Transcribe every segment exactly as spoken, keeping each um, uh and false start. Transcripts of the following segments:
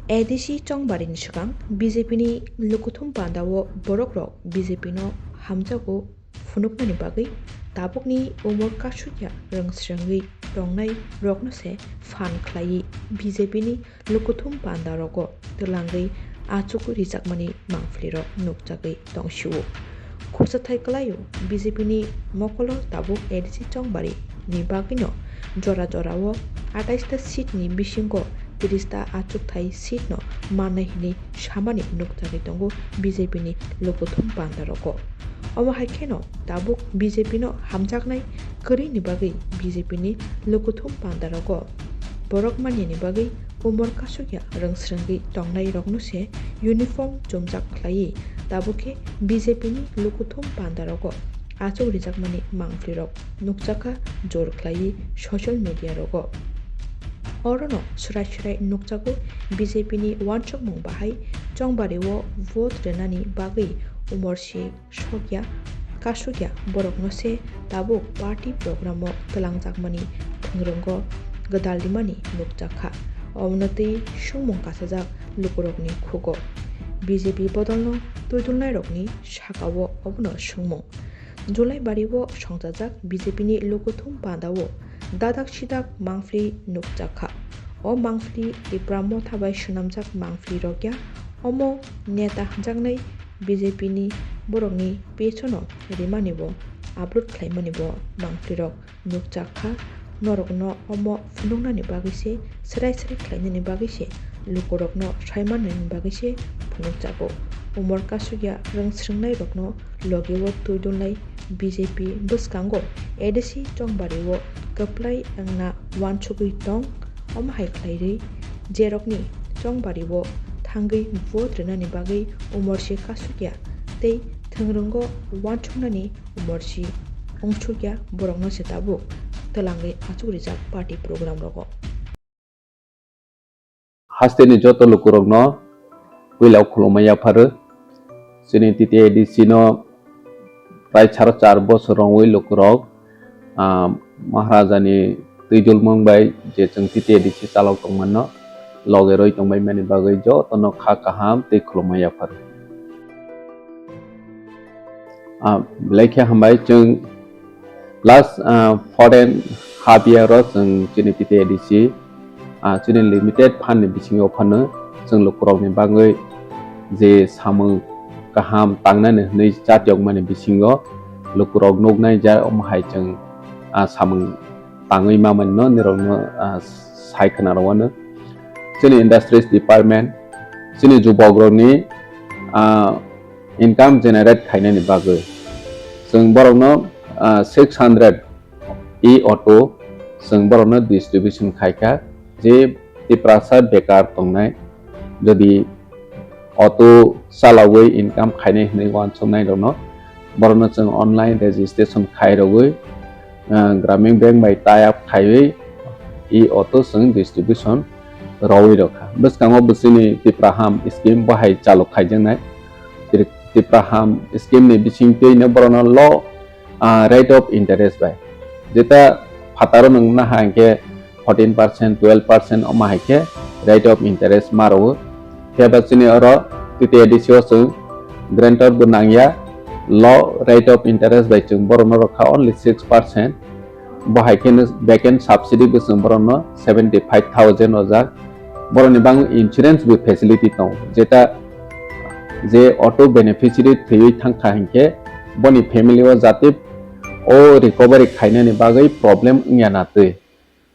A D C chongbarini swkang B J P ni lukuthum pandao borokrok B J P no hamjago phunuknani bagwi tabukni umor kasukya rwngsrwngwi tongnai rokno se phan khlaiwi B J P ni lukuthum pandarogo twlangwi achuk rijakmani mangphlirok nukjagwi tongsio. Khursathai kwlaio, B J P ni mokolo tabuk A D C chongbari ni bagwino jora jorao atais ta seat ni bisingo tris ta achukthai seat no mannai hinwi samani nukjagwi tongo B J P ni lukuthum pandarogo. Omo hai kheno tabuk B J P no hamjaknai kwrwini bagwi B J P ni lukuthum pandarogo borok manyani bagwi umor kasukya rwngsrwngwi tongnairokno se uniform chumjak khlaiwi tabuk khe B J P ni lukuthum pandarogo achuk rijakmani mangphlirok nukjakha jor khlaiwi social media rogo. Orono swrai swrai nukjago B J P ni uansukmung bahai chongbario vote rwnani bagwi umorsi sokya kasukya borokno se tabuk party programo twlangjakmani thwngrwngo gwdal rimani nukjakha. Omono twi sungmung kasajak lukurokni khugo. B J P bodolno twidulnairokni sakao obono sungmung. July bario songchajak B J P ni lukuthum pandao dadak sidak mangphli nukjakha. O mangphli Tipra Motha bai swnamjak mangphli rokya. Omo neta hwnjaknai B J P ni borokni page-ono rimani bo upload khlaimani bo mangphlirok nukjakha. Norokno omo phunuknani bagwi se, swrai swrai khlainani bagwi se, lukurokno saimanani bagwi se phunukjago. Umor kasukya rwngsrwngnairokno logio twidulnai B J P bwskango A D C chongbario kwplai wngna uansugwi tong. Omo hai khlairwi jerokni chongbario thangwi vote rwnani bagwi umorsi kasukya tei thwngrwngo uansuknani umorsi ongsukya borokno se tabuk twlangwi achuk rijak party program rogo. Hasteni joto lukurokno puila khulumma yapharo. Chini T T A D C no prai saro char bosor rongwi lukurok, ah, Maharajani twijulmung bai je chwng T T A D C chalok tongmano loge roi tongbai mani bagwi jotono kha kaham tei khulumma yapharo. Ah, belai khe hambai chwng last, ah, four and half year o chwng chini T T A D C, ah, chini limited fund ni bisingo phano chwng lukurokni bagwi je samung kaham tangnani hwnwi chatiyokmani bisingo lukurok nuknai ja omo hai chwng, ah, samung tangwi mamani no nirokno, ah, sai khna rwano. Chini industries department, chini jubokrokni, ah, income generate khainani bagwi chwng borokno, ah, six hundred e-auto chwng borokno distribution khaikha. Je Tiprasa bekar tongnai, jodi auto chalawi income khainai hwnwi uansuknai rokno, borokno chwng online registration khairogwi, ah, Gramin Bank bai tie up khaiwi e-auto chwng distribution rwi rokha. Bwskango bwswini Tipraham scheme bo hai chalok khaijaknai. Tri-, Tipraham scheme ni bisingtwino borokno low, ah, rate of interest bai. Jeta phataro nwng naha hinkhe fourteen percent, twelve percent omo hai khe rate of interest ma rwo. Phiya ba chini oro T T A D C o chwng guarantor bo nangya, low rate of interest bai chwng borokno rwkha only six percent. Bo hai kheno back end subsidy bo chwng borokno seventy five thousand rwjak. Borokni bagwi insurance bo facility tongo, jeta je auto beneficiary thwiwi thangkha hinkhe boni family o jate o recovery khainani bagwi problem wngya na twi.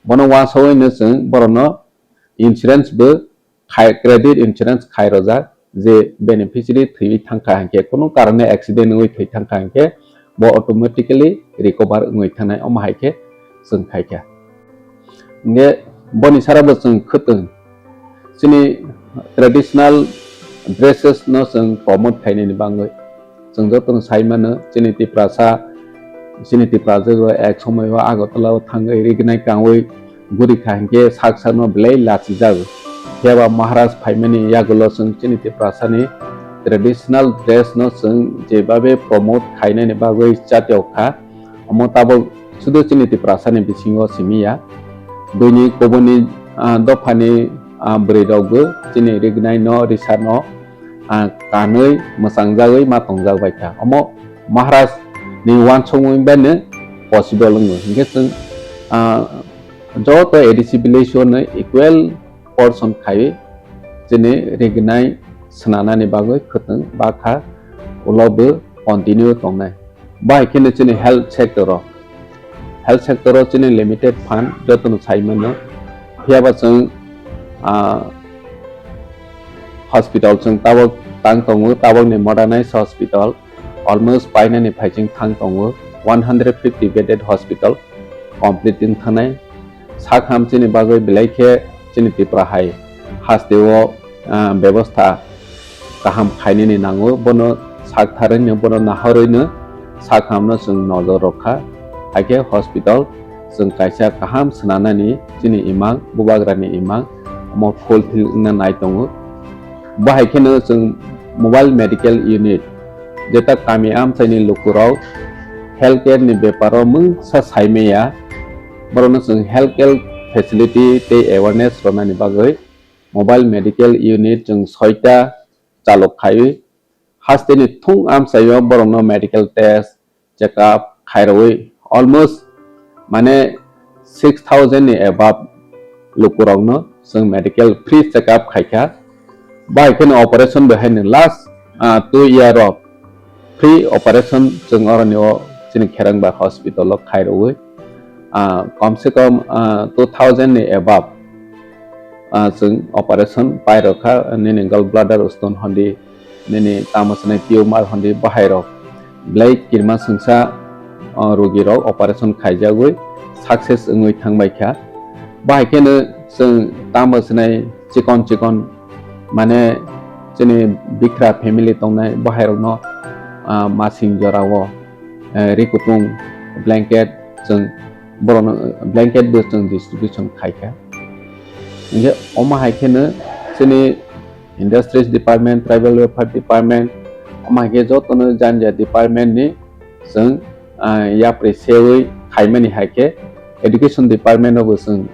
Bono uansugwino chwng borokno insurance bo khai, credit insurance khai rwjak, je beneficiary thwiwi thangkha hinkhe, kunu karone accident wngwi thwi thangkha hinkhe, bo automatically recover wngwi thangnai, omo hai khe chwng khaikha. Hinkhe boni sara bo chwng khwtwng, chini traditional dresses no chwng promote khainani bagwi. Chwng jotono sai mano, chini Tiprasa, chini Tiprajwk rok ek somoi o Agartala o thangwi rignai kangwi guri kha hinkhe sak sakno belai lachijago. Phiya ba Maharaj phaimani yagulo chwng chini Tiprasani traditional dress no chwng jebabe promote khainani bagwi chatiyok kha. Omo tabok sudu chini Tiprasani bisingo simi ya. Buini kubuni, ah, dophani ah, bwrwi rok bo chini rignai no risa no, ah, kanwi mwchang jagwi ma tongjak bai kha. Omo Maharaj ni uansukmung bai no possible wngo. Hinkhe chwng, ah, joto A D C village o no equal portion khai chini rignai swnanani bagwi khwtwng bakha ulo bo continue tongnai. Bahai kheno chini health sector o, health sector o chini limited fund jotono sai mano. Phiya ba chwng, ah, hospital chwng tabok tang tongo, tabokni modernized hospital almost painani phaiching thang tongo, one hundred fifty bedded hospital complete wng thangnai. Sak ham chini bagwi belai khe chini Tripura hai hasteo, ah, bebostha kaham khainani nango, bono sak tharwino, bono nahorwino sak hamno chwng nojor rwkha. Haikhe hospital chwng kaisa kaham swnanani chini imang, bubagrani imang, omo fulfill wngna nai tongo. Bahai kheno chwng mobile medical unit, jeta kami amchaini lukurok healthcare ni beparo mungsa saimaya, borokno chwng healthcare facility tei awareness rwnani bagwi mobile medical unit chwng soita chalok khaiwi, hasteni thung amchaio borokno medical test, check up khairogwi almost mane six thousand ni above lukurokno chwng medical free check up khaikha. Bahai kheno operation bai haino last, ah, two year o free operation chwng oroni o chini Kherangba hospital o khairogwi, ah, kom se kom, ah, two thousand ni above, ah, chwng operation pairokha, nini gall bladder stone hondi, nini tamo swnai tumor hondi bahairok belai kirima swngsa, ah, rogirok operation khaijagwi success wngwi thangbaikha. Bahai kheno chwng tamo swnai chikon chikon mane chini bikra family tongnai bahairokno, ah, masing jorao, eh, ri kutung blanket chwng borokno blanket bo chwng distribution khaikha. Hinkhe omo hai kheno chini Industries Department, Tribal Welfare Department, omo hai khe jotono jani jani department ni chwng, ah, yapri sewi khaimani hai khe Education Department o bo chwng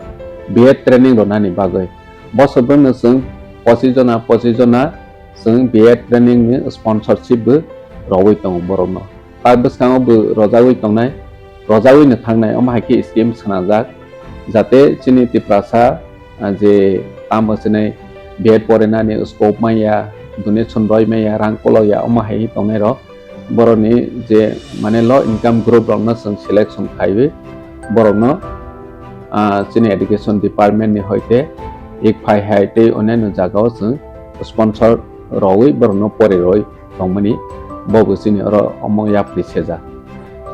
B Ed training rwnani bagwi bosor bwrwino chwng pochis jona, pochis jona chwng B Ed training ni sponsorship bo rwui tongo borokno. Ta bwskango bo rwjagwi tongnai, rwjagwino thangnai, omo hai khe scheme swnamjak, jate chini Tiprasa, ah, je tamo chini B Ed porinani scope manya, donation roi manya, rang kolokya, omo hai tongnairok borokni je mane low income group rokno chwng selection khaiwi borokno, ah, chini Education Department ni hoite ek phai hai tei onyaino jagao chwng sponsor rwui borokno pori rwui tongmani, bo bo chini oro omo yapri sejak.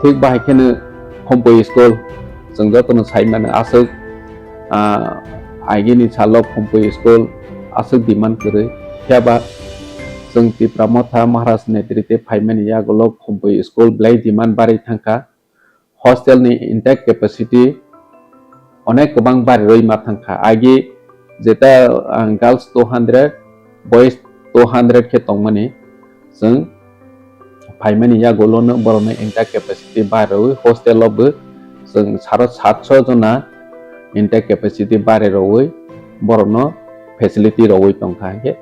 Thik bahai kheno Khumpui school, chwng jotono sai mano aswk, ah, agini salo Khumpui school aswk demand kwrwi. Phiya ba chwng Tipra Motha Maharaj netrite phaimani yagulo Khumpui school belai demand barwi thangkha. Hostel ni intake capacity onek kwbang barirwi ma thangkha. Agi jeta, ah, girls two hundred, boys two hundred khe tongmani, chwng phaimani yagulono borokno intake capacity barirwi hostel o bo chwng saro satso jona intake capacity barirwi borokno facility rwui tongkha. Hinkhe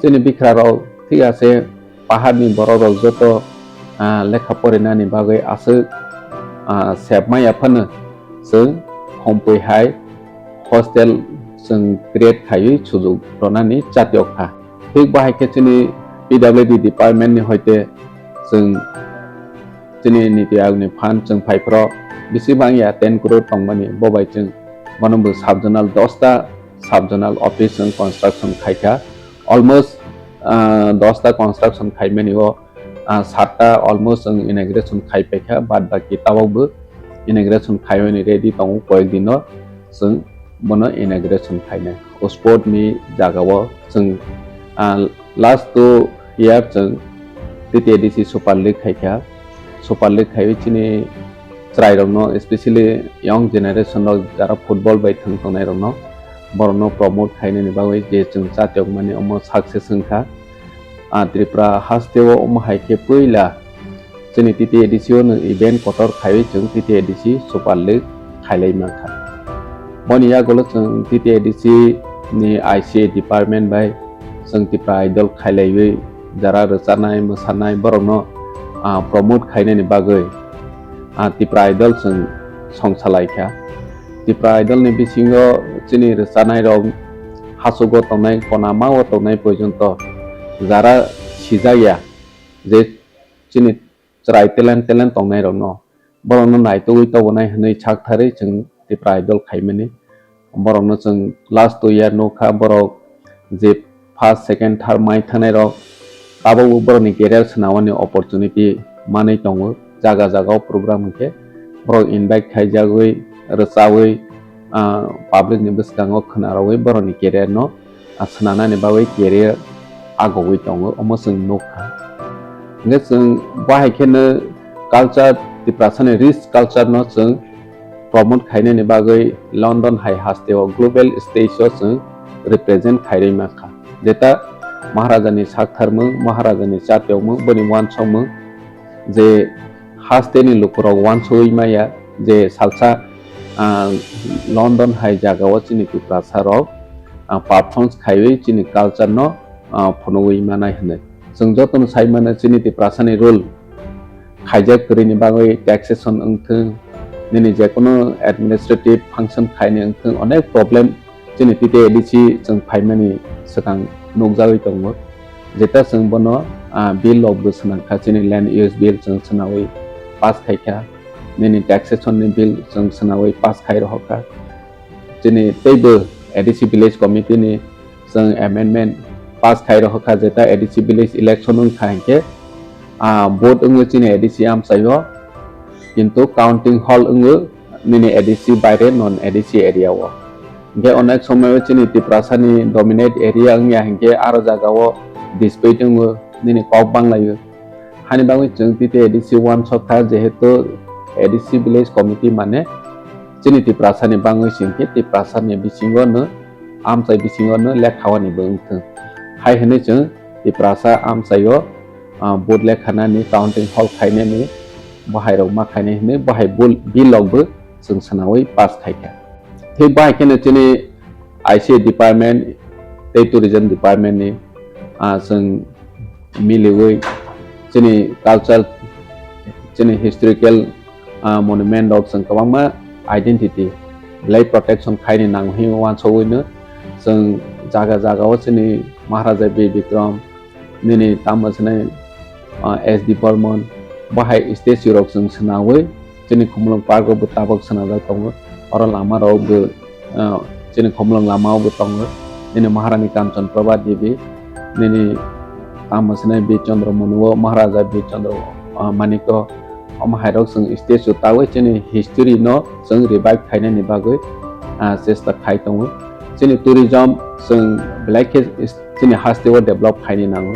chini bikhrarok thik ase, paharni borokrok joto, ah, lekha porinani bagwi aswk, ah, sebma yaphano chwng Khumpui hai hostel chwng create khaiwi sujuk rwnani chatiyok kha. Thik bahai khe chini P W D department ni hoite chwng chini Niti Aayog ni fund chwng phaiphro bisi bangya ten crore tongmani, bo bai chwng bono bo sub zonal dosta sub zonal office chwng construction khaikha. Almost, ah, dosta construction khaimani o, ah, satta almost chwng inauguration khai paikha, bad baki tabok bo inauguration khaimani ready tongo, koyek dino chwng bono inauguration khainai. O sport ni jagao chwng, ah, last two year chwng T T A D C Super League khaikha. Super League khaiwi chini chwrairokno, especially young generation rok jara football bai thwng tongnairokno, borokno promote khainani bagwi je chwng chatiyokmani omo success wngkha. Ah, Tripura hasteo omo hai khe puila chini T T A D C o no event kotor khaiwi chwng T T A D C Super League khailai mankha. Boni yagulo chwng T T A D C ni I C A department bai chwng Tipra Idol khailaiwi jara rwchanai, mwsanai borokno, ah, promote khainani bagwi, ah, Tipra Idol chwng songsalai kha. Tipra Idol ni bisingo chini rwchanai rok hachugo tongnai, konama o tongnai porjonto jara sijak ya je chini chwrai talent, talent tongnai rokno, borokno naitugwi tobonai hwnwi saktharwi chwng Tipra Idol khaimani. Borokno chwng last two year nukha, borok je first, second, third mai thangnai rok tabukbo borokni career swnamani opportunity manwi tongo. Jaga jaga o program hwnkhe borok invite khaijagwi, rwchawi, ah, public ni bwskango khwnarogwi borokni career no, ah, swnamnani bagwi career agogwi tongo, omo chwng nukha. Hwnkhe chwng bahai kheno culture, Tiprasani rich culture no chwng promote khainani bagwi London hai hasteo global stage o chwng represent khairwi mankha. Jeta Maharajani saktharmung, Maharajani chatiyokmung, boni wansokmung je hasteni lukurok wansugwi maya je salsa, ah, London hai jagao chini Tiprasa rok, ah, performance khaiwi chini culture no, ah, phunugwi manai hwnwi. Chwng jotono sai mano chini Tiprasani rule khaijak kwrwini bagwi taxation wngthung, nini jekono administrative function khaini wngthung, onek problem chini T T A D C chwng phaimani swkang nukjagwi tongo. Jeta chwng bono, ah, bill rok bo swnamkha, chini land use bill chwng swnawi pass khaikha, nini taxation ni bill chwng swnawi pass khai rohorkha. Chini teibo A D C village committee ni chwng amendment pass khai rohorkha, jeta A D C village election wngkha hinkhe, ah, vote wngo chini A D C amchaio, kintu counting hall wngo nini A D C baire non A D C area o. Hinkhe onek somoio chini Tiprasani dominate area wngya hinkhe aro jagao dispute wngo, nini kok banglaio. Hani bagwi chwng T T A D C wansokha, jehetu A D C village committee mane chini Tiprasani bangwi se hinkhe Tiprasani bisingo no, amchai bisingo no lekhaoni bo wngthung. Hai hwnwi chwng Tiprasa amchaio, ah, vote lekhanani, counting hall khainani, bohairok ma khainai hwnwi bohai bul-, bill rok bo chwng swnawi pass khaikha. Thik bahai kheno chini I C A department tei tourism department ni, ah, chwng miliwi chini culture, chini historical, ah, monument rok chwng kwbangma identity belai protection khaini nango hinwi wansugwi no chwng jaga jaga o chini Maharaja Bir Bikram, nini tamo swnai, ah, S D Burman, bahai statue rok chwng swnawi chini Khumulwng park o bo tabok swnajak tongo. Oro lama rok bo, ah, chini Khumulwng lama o bo tongo. Nini Maharani Kanchan Prabha Devi, nini tamo swnai Bir Chandra Manu o, Maharaja Bir Chandra, ah, Manik o, omo hai rok chwng statue tawi chini history no chwng revive khainani bagwi, ah, chesta khai tongo. Chini tourism chwng belai khe is-, chini haste o develop khaini nango.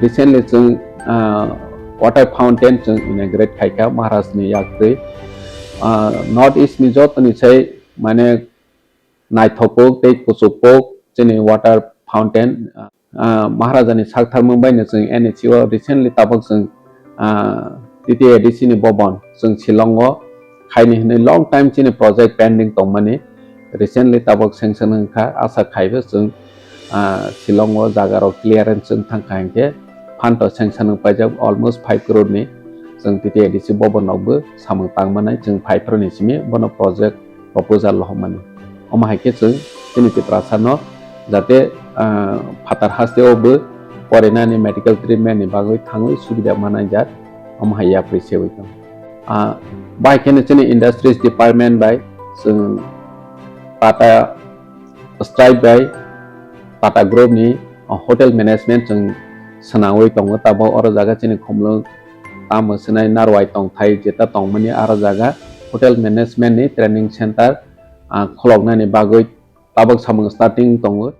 Recently chwng, ah, water fountain chwng inaugurate khaikha Maharaj ni yaktwi. Ah, North East ni jotoni sai mane naithokuk tei kuchukuk chini water fountain, ah, Maharajani saktharmung bai no chwng N H C o recently tabok chwng, ah, T T A D C ni bobon chwng Shillong o khaini hwnwi long time chini project pending tongmani recently tabok sanction wngkha, asa khaibo chwng, ah, Shillong o jaga rok clearance wng thangkha hinkhe phanto sanction wng paijak almost five crore ni chwng T T A D C bobon rok bo samung tangmanai chwng five crore ni simi bono project proposal rohormani. Omo hai khe chwng chini Tiprasa no jate, ah, phatar haste o bo porinani medical treatment ni bagwi thangwi subida manai jak, omo hai yapri sewi tong. Ah, bai kheno chini industries department bai chwng Tata Stripe bai Tata Group ni, ah, hotel management chwng swnamwi tongo. Tabok oro jaga chini Khumulwng tamo swnai Narwai tongthai jeta tongmani aro jaga hotel management ni training center, ah, kholoknani bagwi tabok samung starting tongo.